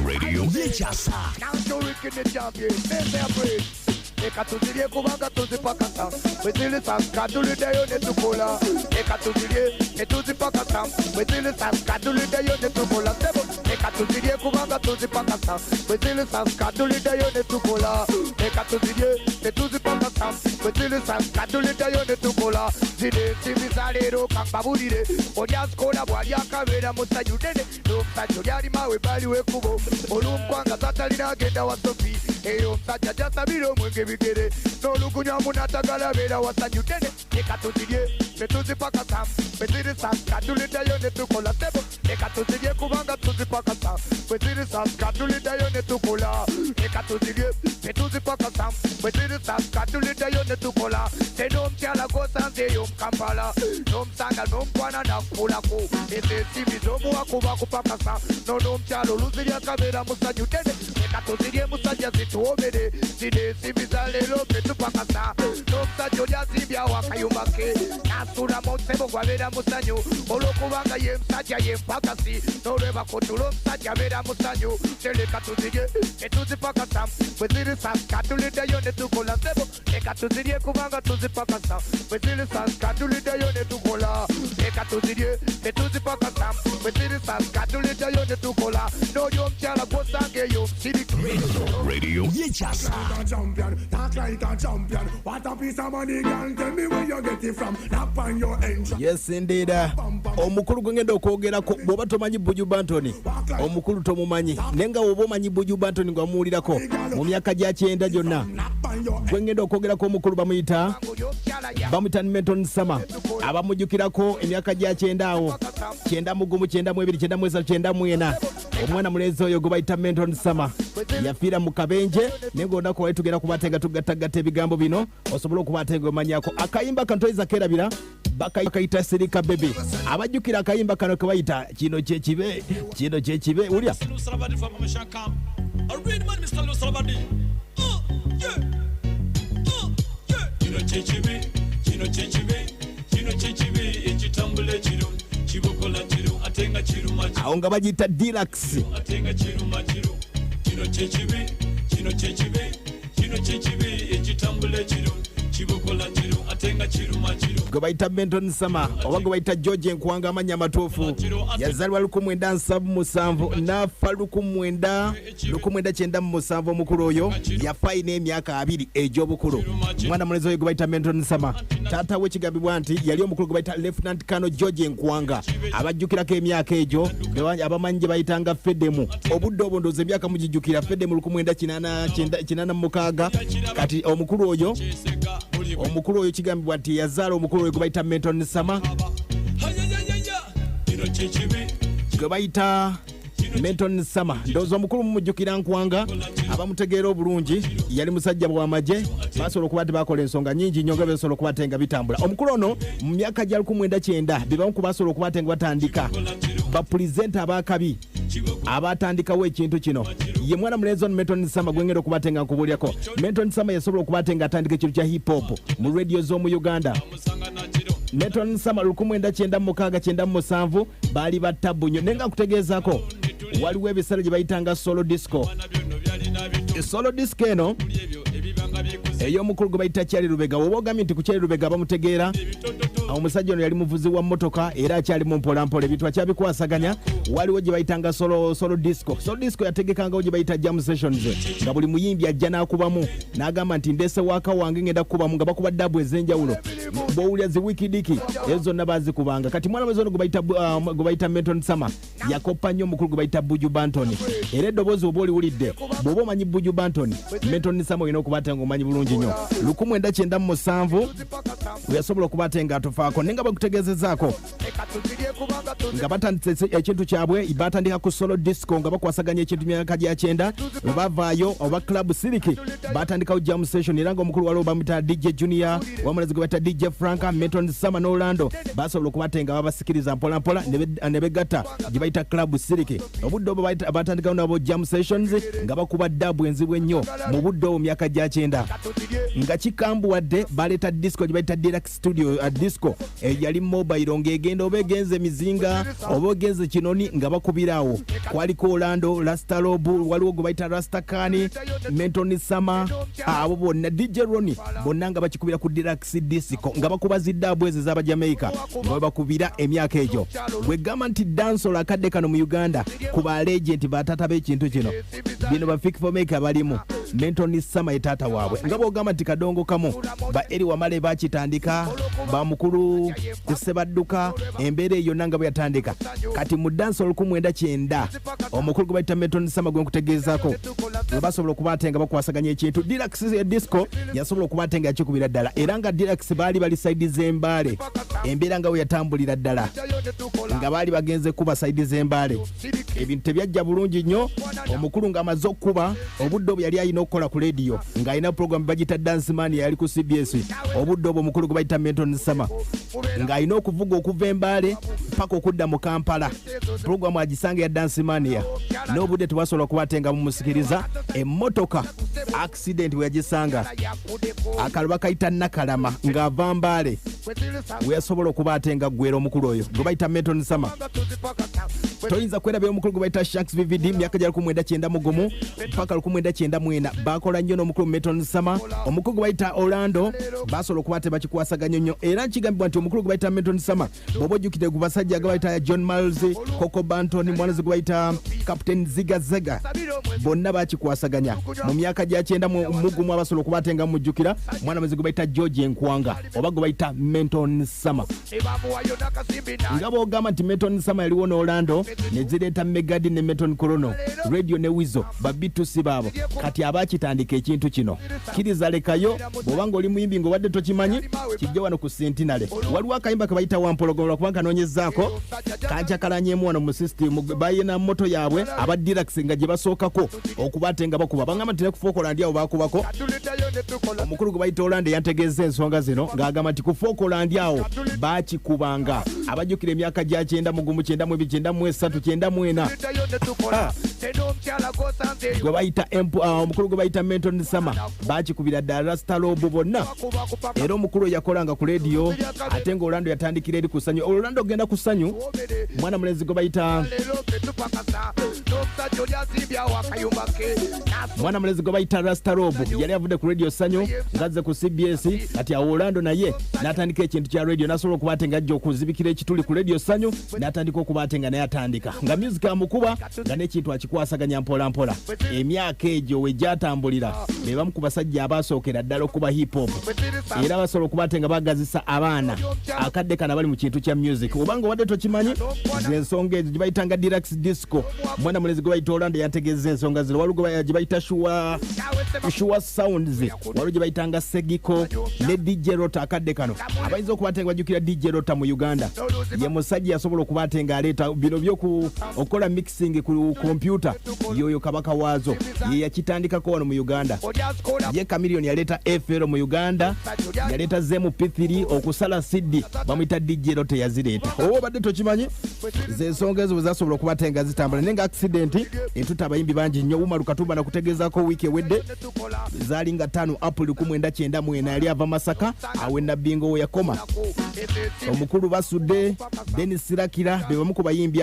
Radio Yekyasa. Leka tuzirye kubanga tuzipakasa bwe tuliddeyo ne tukola. Leka tuzirye ne tuzipakasa bwe tuliddeyo ne tukola. Sebo, leka tuzirye kubanga tuzipakasa bwe tuliddeyo ne tukola. Leka tuzirye ne tuzipakasa bwe tuliddeyo ne tukola. Zino ensimbi za leero kambabulire, oli azikola bw'ali akabeera mu ssanyu ddene n'omusajja oli alimawe ebbali w'ekkubo olunkwanga zatalina agenda wa Sofi eyo omusajja gyasabira omwenge bigere n'olugunywamu n'atagala beera wa ssanyu ddene. Leka tuzirye ne tuzipakasa bwe ziri sasika tuliddeyo ne tukola. Sebo, leka tuzirye kubanga tuzipakasa bwe ziri sasika tuliddeyo ne tukola. Leka tuzirye ne tuzipakasa bwe ziri sasika tuliddeyo ne tukola. Te n'omukyala gw'osanze eyo mu Kampala n'omusanga n'omukwana nakukulako ezo ensimbi z'omuwa kuba kupakasa n'onomukyala oluzirya akabeera mu ssanyu ddene. Leka tuzirye musajja zituwomere, zino ensimbi za leero ffe tupakasa. N'omusajja oli azimbyawo akayumba ke n'asuulamu ssebo gwabeera mu ssanyu olw'okubanga ye musajja ye mpakasi n'olwebakotula omusajja abeera mu ssanyu. Leka tuzirye ne tuzipakasa bwe ziri sasika tuliddeyo ne tukola. Ssebo, leka tuzirye kubanga tuzipakasa bwe ziri sasika tuliddeyo ne tukola. Leka tuzirye ne tuzipakasa bwe ziri sasika tuliddeyo ne tukola. N'oli omukyala gw'osanga eyo siriki. Radio Yekyasa. Champion, talk like a champion. What a piece of money, girl. Tell me where you get it from. Knock on your entrance. Yes indeed. Omukulu gwe ngenda okwogerako, bw'oba tomanyi Buju Banton, omukulu tomumanyi, naye nga bw'oba omanyi Buju Banton nga wamuwulirako mu myaka gya 90 gyonna, gwe ngenda okwogerako omukulu bamuyita Oli omukyala ya bamuyita Menton Sama. Abamujjukirako emyaka gya 90 awo, 91, 92, 93, 94, omwana mulenzi oyo gwe bayita Menton Sama yafiira mu kabenje. Naye ngaolunaku wali tugenda kuba nga tugattagatta ebigambo bino osobole okuba ate nga omanyako akayimba kano toyinza kerabira. Bakayita "Sirika Baby". Abajjukira akayimba kano ke bayita "Kino Kyekibe", "Kino Kyekibe", wulya. Lusalabadi from Commission Camp. A real man, Mr. Lusalabadi. Yeah. Yeah. Kino kyekibi, kino kyekibi, kino kyekibi, ekitambula ekiro, kibokola kiro, ate nga kiruma kiro, Awo nga bagiyita Deluxe. Ate nga kiruma kiro. Kino kyekibi, kino kyekibi, kino kyekibi, ekitambula ekiro, kibokola kiro, ate nga kiruma kiro. Gwe bayita Menton Sama oba gwe bayita George Nkuwanga amannya amatuufu, yazaalibwa 1977 n'afa 1997. Omukulu oyo yafa ayina emyaka 20 egy'obukulu. Mwana mulenzi oyo gwe bayita Menton Sama, taata we kigambibwa nti yali omukulu gwe bayita Lieutenant Colonel George Nkuwanga. Abajjukirako emyaka egyo abamanyi gye bayitanga Fedemu obudde obwo, ndowooza emyaka mugijjukira, Fedemu 1986. Kati omukulu oyo Kyeseka buli omukulu oyo kigambibwa nti yazaala omukulu oyo gwe bayita Menton Sama. Hayayayaya. Kino kyekibi, Gwe bayita Menton Sama, ndowooza omukulu mumujjukira Nkwanga. Abamutegeera obulungi, yali musajja bw'amagye, basobola okuba nti bakola ensonga nyingi nnyo nga besobola okuba ate nga bitambula. Omukulu ono mu myaka gya 1990 be bamu ku basobola okuba ate nga batandika bapulizenta abakabi abatandikawo ekintu kino. Ye mwana mulenzi ono Menton Sama gwengenda okuba ate nga nkubuulyako. Menton Sama yasobola okuba ate nga atandika ekintu kya hip hop mu radio z'omu Uganda. Musanga nakiro. Menton Sama 1996, 97 baali battabu nnyo, naye nga nkutegeezaako waliwo ebiseera gye bayitanga solo disco. Byono byalina bitu Solo disco eno ebyo ebibanga bikuze. Ey'omukulu gwe bayita Kyali Lubega. Woba ogambye nti ku Kyali Lubega bamutegeera. Omusajja ono yali muvuzi wa mmotoka era akyalimu mpolampola, ebintu akyabikwasaganya. Waliwo gye bayitanga solo disco. Solo disco yategekangawo gye bayita jam sessions, nga buli muyimbi ajja n'akubamu n'agamba nti ndese waaka wange ngenda kukubamu, nga bakuba dub ez'enjawulo. Bw'owulira zi Wikidiki ezo zonna bazikubanga. Kati mwana mwezi ono gwe bayita Menton Sama yakoppa nnyo omukulu gwe bayita Buju Banton, era eddoboozi oba oliwulidde, bw'oba omanyi Buju Banton, Menton Sama olina okuba ate nga omanyi bulungi nnyo. 1997 we yasobola okuba ate nga atufaako, naye nga bakutegeezezaako nga batandise ekintu kyabwe, batandika ku solo disco nga bakwasaganya ekintu myaka gya 90. Bwe bavaayo oba Club Silk, batandikawo jam session, era nga omukulu waliwo bamuyita DJ Junior wamulazi gwe bayita DJ Franka, Menton Sama n'Orlando basobola okuba ate nga babasikiriza mpolampola ne begatta gye bayita Club Silk. Obudde obwo batandikawo nabo jam sessions nga bakuba dub enzibu ennyo mu budde obwo myaka gya 90 nga kikambuwadde. Baleeta disco gye bayita Deluxe Studio disco. Disco yali mobile, ng'egenda oba egenze emizinga oba ogenze Kinoni, nga bakubirawo. Kwaliko Orlando, Rastalob, waliwo gwe bayita Rastakani, Menton Sama, abo bonna, DJ Roni, bonna nga bakikubira ku Deluxe Disco, nga bakuba zi dub ezo ez'Abajamaica, nga bakubira emyaka egyo. Bwegamba nti dancehall akadde kano mu Uganda, ku ba legend, batata b'ekintu kino bino, ba Fik Fameica balimu, Menton Sama ye taata waabwe. Nga bwogamba nti kadongo kamu, ba Eri Wamale bakitandika, bamukulu Kusebadduka, embeera eyo yonna nga bwe yatandika. Kati mu dancehall 1990, omukulu gwe bayita Menton Sama gwe nkutegeezaako, we basobola okuba ate nga bakwasaganya ekintu Deluxe Disco, yasobola okuba ate nga yakikubira ddala. Era nga Deluxe baali bali side z'Embaale, embeera nga bwe yatambulira ddala nga baali bagenze kuba side z'Embaale, ebintu tebyajja bulungi nnyo. Omukulu ng'amaze okukuba, obudde obwo yali alina okukola ku lediyo, ng'alina program bagita Dance Man, yali ku CBS. Obudde obwo omukulu gwe bayita Menton Sama ng'alina okuvuga okuva Embaale paka okudda mu Kampala, program agisanga ya Dance Mania, n'obudde tebasobola kuba ate nga bumusikiriza. Emmotoka accident we yagisanga, akalo bakayita Nakalama, ng'ava Mbaale, we yasobola okuba ate nga ggwera omukulu oyo gwe bayita Menton Sama. Toyinza kwerabira omukulu gwe bayita Shanks VVD, myaka gya 1991 paka 1994, bakola nnyo n'omukulu Menton Sama. Omukulu gwe bayita Orlando, basobola okuba ate bakikwasaganya nnyo. Era nkigambibwa nti omukulu gwe bayita Menton Sama, bw'oba ojjukidde ku basajja nga bayita John Miles, Coco Banton, mwanazi gwe bayita Captain Zigazaga, bonna bakikwasaganya mu myaka gya 91. Abasobola okuba ate nga mujjukira mwana mwezi gwe bayita George Enkwanga oba gwe bayita Menton Sama. Nga bwogamba nti Menton Sama yaliwo n'Orlando, ne zireeta Megadi ne Menton Corono, Radio ne Wizo, ba B2C baabo. Kati abakitandika ekintu kino, kkiriza lekayo, bw'oba ng'oli muyimbi ng'obadde tokimanyi, kijja wano ku Centenary. Waliwo akayimba ke bayita Wampologoma, lwakuba nkanoonyezaako kancakalanyemu wano mu system. Bayina moto yaabwe aba Deluxe nga gye basookako okuba ate nga bakuba. Bangamba nti ne kufuukola ndi awo bakubako. Omukulu gwe bayita Orlando yantegeeza ensonga zino ng'agamba nti kufuukola ndi awo bakikubanga. Abajjukira emyaka gya 91, 92, 93, 94, gwe bayita omukulu gwe bayita Menton Sama bakikubira ddala, Rastalobo bonna. Era omukulu oyo yakolanga ku lediyo, ate nga Orlando yatandikira eri ku Ssanyu. Orlando ogenda ku Ssanyu, mwana mulenzi gwe bayita mwana mulenzi gwe bayita Rastarob yali avudde ku Radio Ssanyu ngazze ku CBS. Kati awo Orlando naye n'atandika ekintu kya radio, n'asobola okuba ate nga ajja okuzibikira ekituli ku Radio Ssanyu, n'atandika okuba ate nga naye atandika nga music amukuba, nga n'ekintu akikwasaganya mpola mpola. Emyaka egyo we gyatambulira, be bamu ku basajja abasookera ddala okuba hip hop, era basobola okuba ate nga bagazisa abaana akadde kano abali mu kintu kya music. Obanga obadde tokimanyi, zensonga ezo gye bayitanga Deluxe Disco. Mwana mulenzi gwe bayita Orlando yantegeeza ensonga zino. Waliwo gye bayita Sure Sounds, waliwo gye bayitanga Segiko ne DJ Rota. Akadde kano abayinza okuba ate nga bajjukira DJ Rota mu Uganda, ye musajja yasobola okuba ate ng'aleeta bino byoku okukola mixing ku kompyuta, yoyo kabaka waazo, ye yakitandikako wano mu Uganda. Ye Chameleone yaleeta FL mu Uganda, yaleeta zemu P3 okusala CD, bamuyita DJ Rota yazireeta. Oba obadde tokimanyi, zensonga ezo bwe zasobola okuba ate nga zitambula. Naye nga accident etuta abayimbi bangi nnyo. Umaru Katumba nakutegeezaako wiiki ewedde, zaali nga 5 April 1994, yali ava Masaka, awe Nabbingo we yakoma. Omukulu Basudde, Denis Sirakira, be bamu ku bayimbi.